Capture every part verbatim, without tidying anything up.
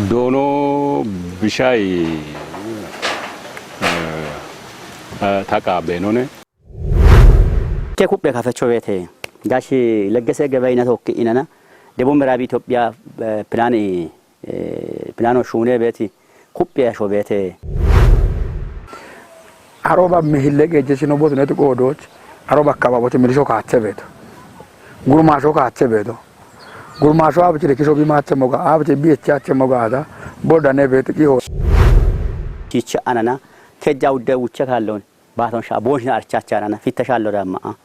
Doono bishai, eh, eh, taqaabbeenone. Ke kuphphe kafecho beete. Gashi Leggese Gebayina tookki inana. Debub Miraabi Itophiya, eh, pilaani, eh, pilaano shuune beeti. Kuphphe asho beete. Aroba mihille geejje sino botu neti qoodoch. Aroba akkababote milisho kaatse beeto. Gurmaasho kaatse beeto. Gurmaasho abichi lekisho bi maatse moga, abichi bi echache moga ada. Boda ne beeti kiho. Chicha anana. Kejja udde wuche kallon. Baaton sha, boon sha archacha anana. Fitta shallo damma.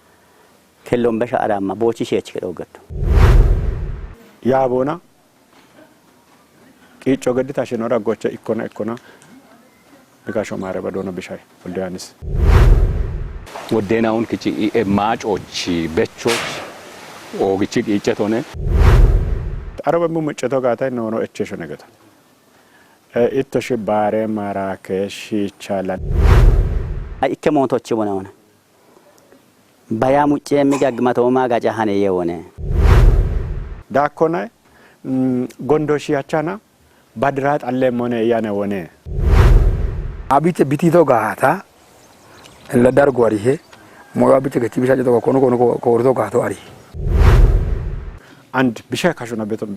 Kellon besha adamma. Boochi sheechi ke dhoogattu. Yaa boona. Qiicco geddi tashshino raggoche ikkona ikkona, bikasho maare badoona bishai Wodde Yohaannis. Woddeenaun kichi i-, e maacochi, bechochi, oogichi qiicce tone. Aroba mu mucceto gaata noono echesho negeta. E, itto shi baare maara ke shiicha lan. Ai ikke mootochi bona ona. Baya mucce mi gaggimatooma gaca hane ye wone. Daakkona, mm, gondo shi achana, badira xalle mone yane wone. Abite bitito gaata, la dargo arihe, mo abite gachi bisha jato kono kono ko, ko orito gaato arihe. And bisha kashuna beto.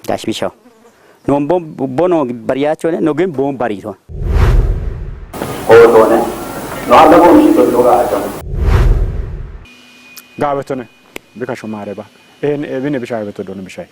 Gashi bishaw. Non bon, bono bariyachone, no gen bon barito. Hootone. No alla bon shi to ga atam. Gaawetone. Bikasho maare ba. En, e, bine bishawe to dono bishai.